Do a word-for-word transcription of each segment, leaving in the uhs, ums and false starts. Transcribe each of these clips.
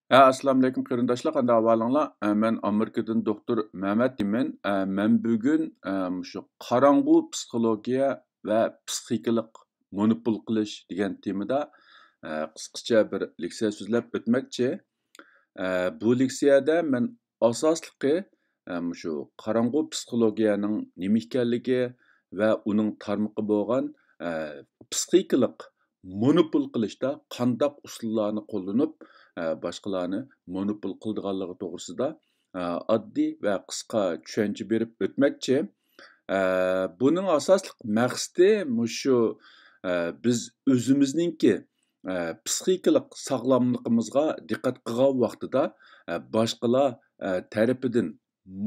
ھە، ئەسسالامۇئەلەيكۇم قېرىنداشلار، قانداق ئەھۋالىڭلار؟ ئە، مەن ئامېرىكىدىن دوختۇر مەمەت دېيمەن. ئە، مەن بۈگۈن، ئە، مۇشۇ قاراڭغۇ پسىخولوگىيە ۋە پسىخىكىلىق مونوپول قىلىش دېگەن تېمىدا، ئە، قىسقىچە بىر لېكسىيە سۆزلەپ ئۆتمەكچى. ئە، بۇ لېكسىيەدە مەن ئاساسلىقى، ئە، مۇشۇ قاراڭغۇ پسىخولوگىيەنىڭ نېمە ئىكەنلىكى ۋە ئۇنىڭ تارمىقى بولغان، ئە، پسىخىكىلىق مونوپول قىلىشتا قانداق ئۇسۇللارنى قوللىنىپ، ئە، باشقىلارنى مونوپول قىلىدىغانلىقى توغرىسىدا، ئە، ئاددىي ۋە قىسقا چۈشەنچە بېرىپ ئۆتمەكچى. ئە، بۇنىڭ ئاساسلىق مەقسىتى مۇشۇ، ئە، بىز ئۆزىمىزنىڭكى، ئە، پسىخىكىلىق ساغلاملىقىمىزغا دىققەت قىلغان ۋاقتىدا، ئە، باشقىلار، ئە، تەرىپىدىن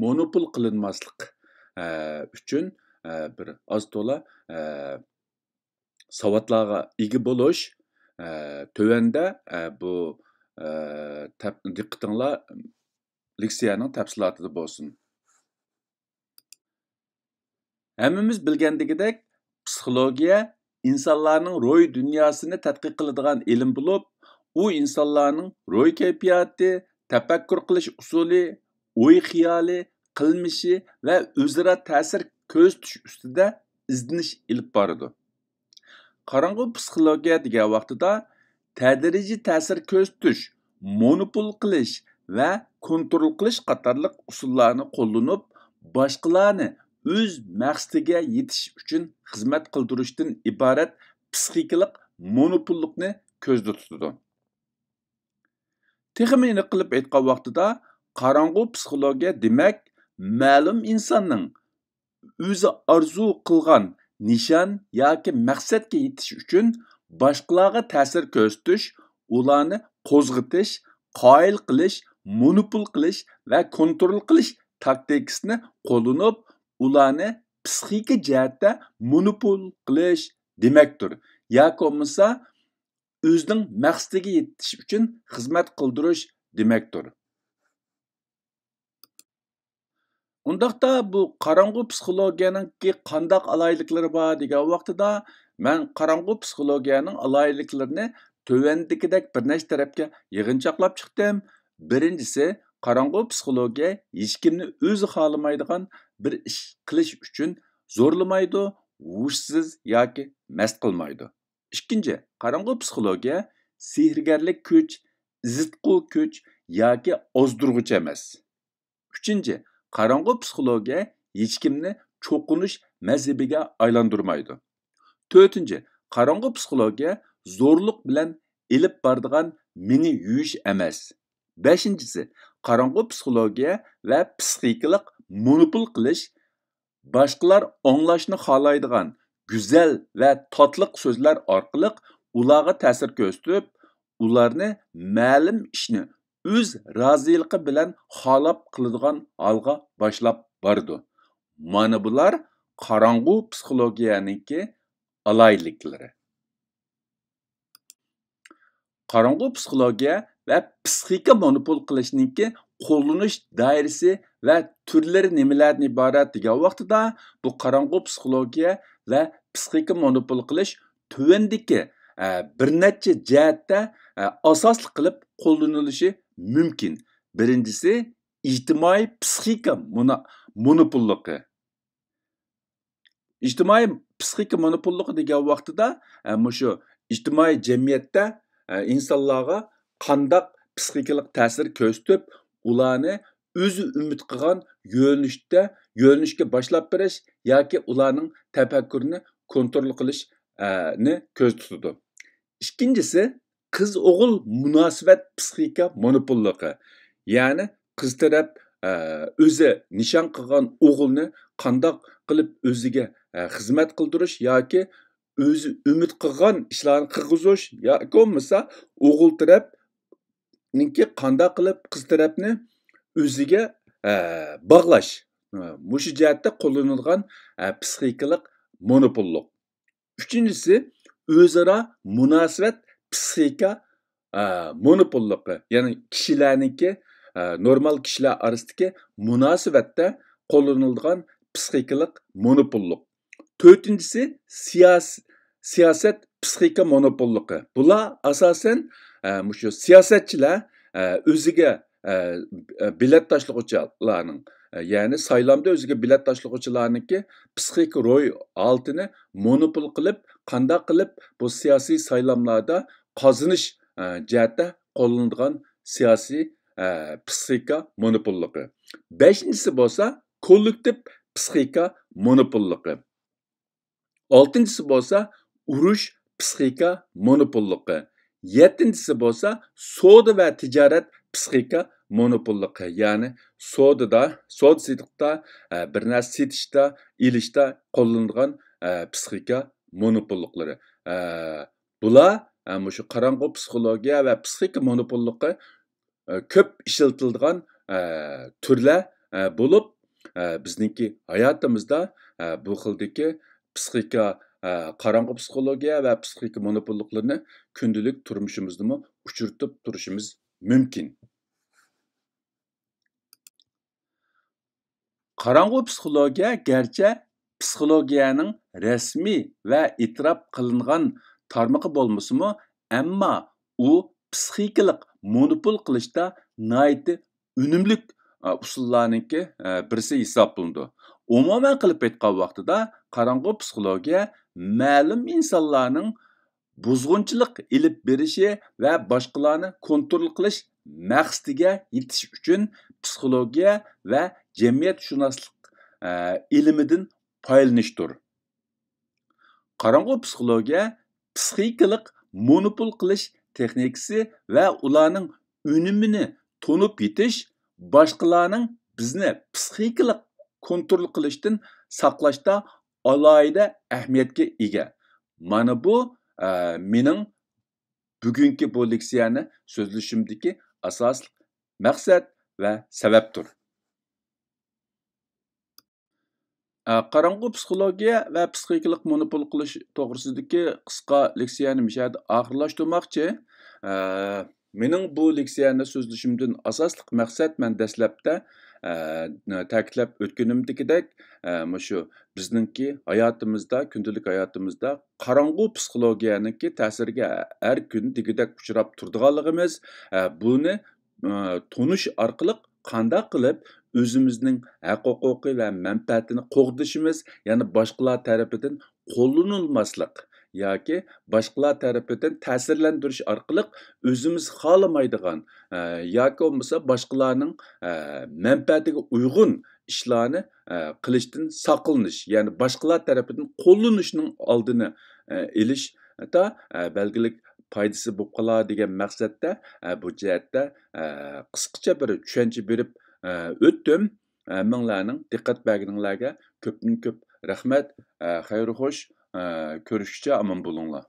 مونوپول قىلىنماسلىق، ئە، ئۈچۈن، ئە، بىر ئاز تولا، ئە، ساۋاتلارغا ئىگە بولۇش. ئە، تۆۋەندە، ئە، بۇ، ئە، تەپ-، دىققىتىڭلار لېكسىيەنىڭ تەپسىلاتىدا بولسۇن. ھەممىمىز بىلگەندىكىدەك، پسىخولوگىيە ئىنسانلارنىڭ روھىي دۇنياسىنى تەتقىق قىلىدىغان ئىلىم بولۇپ، ئۇ ئىنسانلارنىڭ روھىي كەيپىياتى، تەپەككۇر قىلىش ئۇسۇلى، ئوي-خىيالى، قىلمىشى ۋە ئۆزئارا تەسىر كۆرسىتىش ئۈستىدە ئىزدىنىش ئېلىپ بارىدۇ. قاراڭغۇ پسىخولوگىيە دېگەن ۋاقتىدا تەدرىجىي تەسىر كۆرسىتىش، مونوپول قىلىش ۋە كونترول قىلىش قاتارلىق ئۇسۇللارنى قوللىنىپ، باشقىلارنى ئۆز مەقسىتىگە يېتىش ئۈچۈن خىزمەت قىلدۇرۇشتىن ئىبارەت پسىخىكىلىق مونوپوللۇقنى كۆزدە تۇتىدۇ. تېخىمۇ ئېنىق قىلىپ ئېيتقان ۋاقتىدا، قاراڭغۇ پسىخولوگىيە دېمەك، مەلۇم ئىنساننىڭ ئۆزى ئارزۇ قىلغان نىشان ياكى مەقسەتكە يېتىش ئۈچۈن باشقىلارغا تەسىر كۆرسىتىش، ئۇلارنى قوزغىتىش، قايىل قىلىش، مونوپول قىلىش ۋە كونترول قىلىش تاكتىكىسىنى قوللىنىپ، ئۇلارنى پسىخىكا جەھەتتە مونوپول قىلىش دېمەكتۇر. ياكى بولمىسا، ئۆزىنىڭ مەقسىتىگە يېتىش ئۈچۈن خىزمەت قىلدۇرۇش دېمەكتۇر. ئۇنداقتا بۇ قاراڭغۇ پسىخولوگىيەنىڭكى قانداق ئالاھىدىلىكلىرى بار دېگەن ۋاقتىدا، مەن قاراڭغۇ پسىخولوگىيەنىڭ ئالاھىدىلىكلىرىنى تۆۋەندىكىدەك بىر نەچچە تەرەپكە يىغىنچاقلاپ چىقتىم. بىرىنچىسى، قاراڭغۇ پسىخولوگىيە ھېچكىمنى ئۆزى خالىمايدىغان بىر ئىش قىلىش ئۈچۈن زورلىمايدۇ، ھوشسىز ياكى مەست قىلمايدۇ. ئىككىنچى، قاراڭغۇ پسىخولوگىيە سېھىرگەرلىك كۈچ، ئېزىتقۇ كۈچ ياكى ئازدۇرغۇچ ئەمەس. ئۈچىنچى، قاراڭغۇ پسىخولوگىيە ھېچكىمنى چوقۇنۇش مەزھىپىگە ئايلاندۇرمايدۇ. تۆتىنچى، قاراڭغۇ پسىخولوگىيە زورلۇق بىلەن ئېلىپ بارىدىغان مېڭە يۇيۇش ئەمەس. بەشىنچىسى، قاراڭغۇ پسىخولوگىيە ۋە پسىخىكىلىق مونوپول قىلىش، باشقىلار ئاڭلاشنى خالايدىغان گۈزەل ۋە تاتلىق سۆزلەر ئارقىلىق ئۇلارغا تەسىر كۆرسىتىپ، ئۇلارنى مەلۇم ئىشنى ئۆز رازىلىقى بىلەن خالاپ قىلىدىغان ھالغا باشلاپ بارىدۇ. مانا بۇلار قاراڭغۇ پسىخولوگىيەنىڭكى ئالاھىدىلىكلىرى. قاراڭغۇ پسىخولوگىيە ۋە پسىخىكا مونوپول قىلىشنىڭكى قوللىنىش دائىرىسى ۋە تۈرلىرى نېمىلەردىن ئىبارەت دېگەن ۋاقتىدا، بۇ قاراڭغۇ پسىخولوگىيە ۋە پسىخىكا مونوپول قىلىش تۆۋەندىكى، ئە، بىر نەچچە جەھەتتە، ئە، ئاساسلىق قىلىپ قوللىنىلىشى مۇمكىن. بىرىنچىسى، ئىجتىمائىي پسىخىكا مونا-، مونوپوللۇقى. ئىجتىمائىي پسىخىكا مونوپوللۇقى دېگەن ۋاقتىدا، ئە، مۇشۇ ئىجتىمائىي جەمئىيەتتە، ئە، ئىنسانلارغا قانداق پسىخىكىلىق تەسىر كۆرسىتىپ، ئۇلارنى ئۆزى ئۈمىد قىلغان يۆنىلىشتە، يۆنىلىشكە باشلاپ بېرىش ياكى ئۇلارنىڭ تەپەككۇرىنى كونترول قىلىش، ئە، نى كۆزدە تۇتىدۇ. ئىككىنچىسى، قىز-ئوغۇل مۇناسىۋەت پسىخىكا مونوپوللۇقى. يەنى قىز تەرەپ، ئە، ئۆزى نىشان قىلغان ئوغۇلنى قانداق قىلىپ ئۆزىگە، ئە، خىزمەت قىلدۇرۇش ياكى ئۆزى ئۈمىد قىلغان ئىشلارنى قىلغۇزۇش ياكى بولمىسا ئوغۇل تەرەپنىڭكى قانداق قىلىپ قىز تەرەپنى ئۆزىگە، ئە، باغلاش. ئە، مۇشۇ جەھەتتە قوللىنىلغان، ئە، پسىخىكىلىق مونوپوللۇق. ئۈچىنچىسى، ئۆزئارا مۇناسىۋەت پسىخىكا، ئە، مونوپوللۇقى، يەنى كىشىلەرنىڭكى، ئە، نورمال كىشىلەر ئارىسىدىكى مۇناسىۋەتتە قوللىنىلىدىغان پسىخىكىلىق مونوپوللۇق. تۆتىنچىسى، سىياس-، سىياسەت پسىخىكا مونوپوللۇقى. بۇلار ئاساسەن، ئە، مۇشۇ سىياسەتچىلەر، ئە، ئۆزىگە، ئە، بېلەت تاشلىغۇچىلارنىڭ، ئە، يەنى سايلامدا ئۆزىگە بېلەت تاشلىغۇچىلارنىڭكى پسىخىك روھىي ھالىتىنى مونوپول قىلىپ، قانداق قىلىپ بۇ سىياسىي سايلاملاردا قازىنىش، ئە، جەھەتتە قوللىنىدىغان سىياسىي، ئە، پسىخىكا مونوپوللۇقى. بەشىنچىسى بولسا كوللېكتىپ پسىخىكا مونوپوللۇقى. ئالتىنچىسى بولسا ئۇرۇش پسىخىكا مونوپوللۇقى. يەتتىنچىسى بولسا سودا ۋە تىجارەت پسىخىكا مونوپوللۇقى. يەنى سودىدا، سودا سېتىقتا، ئە، بىر نەرسە سېتىشتا، ئېلىشتا قوللىنىدىغان، ئە، پسىخىكا مونوپوللۇقلىرى. ئە، بۇلار، ئە، مۇشۇ قاراڭغۇ پسىخولوگىيە ۋە پسىخىكا مونوپوللۇقى ئە، كۆپ ئىشلىتىلىدىغان، ئە، تۈرلەر، ئە، بولۇپ، ئە، بىزنىڭكى ھاياتىمىزدا، ئە، بۇ خىلدىكى پسىخىكا، ئە، قاراڭغۇ پسىخولوگىيە ۋە پسىخىكا مونوپوللۇقلىرىنى كۈندىلىك تۇرمۇشىمىزدىمۇ ئۇچرىتىپ تۇرۇشىمىز مۇمكىن. قاراڭغۇ پسىخولوگىيە گەرچە پسىخولوگىيەنىڭ رەسمىي ۋە ئېتىراپ قىلىنغان تارمىقى بولمىسىمۇ، ئەمما ئۇ پسىخىكىلىق مونوپول قىلىشتا ناھايىتى ئۈنۈملۈك، ئە، ئۇسۇللارنىڭكى، ئە، بىرسى ھېسابلىنىدۇ. ئومۇمەن قىلىپ ئېيتقان ۋاقتىدا، قاراڭغۇ پسىخولوگىيە مەلۇم ئىنسانلارنىڭ بۇزغۇنچىلىق ئېلىپ بېرىشى ۋە باشقىلارنى كونترول قىلىش مەقسىتىگە يېتىش ئۈچۈن پسىخولوگىيە ۋە جەمئىيەتشۇناسلىق، ئە، ئىلمىدىن پايدىلىنىشتۇر. قاراڭغۇ پسىخولوگىيە پسىخىكىلىق مونوپول قىلىش تېخنىكىسى ۋە ئۇلارنىڭ ئۈنۈمىنى تونۇپ يېتىش باشقىلارنىڭ بىزنى پسىخىكىلىق كونترول قىلىشتىن ساقلاشتا ئالاھىدە ئەھمىيەتكە ئىگە. مانا بۇ، ئە، مېنىڭ بۈگۈنكى بۇ لېكسىيەنى سۆزلىشىمدىكى ئاساسلىق مەقسەت ۋە سەۋەبتۇر. ئە، قاراڭغۇ پسىخولوگىيە ۋە پسىخىكىلىق مونوپول قىلىش توغرىسىدىكى قىسقا لېكسىيەنى مۇشۇ يەردە ئاخىرلاشتۇرماقچى. ئە، مېنىڭ بۇ لېكسىيەنى سۆزلىشىمدىن ئاساسلىق مەقسەت، مەن دەسلەپتە، ئە، تەكىتلەپ ئۆتكىنىمدىكىدەك، ئە، مۇشۇ بىزنىڭكى ھاياتىمىزدا، كۈندىلىك ھاياتىمىزدا قاراڭغۇ پسىخولوگىيەنىڭكى تەسىرىگە ھەر كۈن دېگۈدەك ئۇچراپ تۇرىدىغانلىقىمىز، ئە، بۇنى، ئە، تونۇش ئارقىلىق قانداق قىلىپ ئۆزىمىزنىڭ ھەق-ھوقۇقى ۋە مەنپەئەتىنى قوغدىشىمىز، يەنى باشقىلار تەرىپىدىن قوللىنىلماسلىق ياكى باشقىلار تەرىپىدىن تەسىرلەندۈرۈش ئارقىلىق ئۆزىمىز خالىمايدىغان، ئە، ياكى بولمىسا باشقىلارنىڭ، ئە، مەنپەئەتىگە ئۇيغۇن ئىشلارنى، ئە، قىلىشتىن ساقلىنىش، يەنى باشقىلار تەرىپىدىن قوللىنىشنىڭ ئالدىنى، ئە، ئېلىشتا، ئە، بەلگىلىك پايدىسى بولۇپ قالار دېگەن مەقسەتتە، ئە، بۇ جەھەتتە، ئە، قىسقىچە بىر چۈشەنچە بېرىپ، ئە، ئۆتتۈم. ھەممىڭلارنىڭ دىققەت بەرگىنىڭلارگە كۆپتىن كۆپ رەھمەت. ئە، خەير خوش، ئە، كۆرۈشكىچە ئامان بولۇڭلار.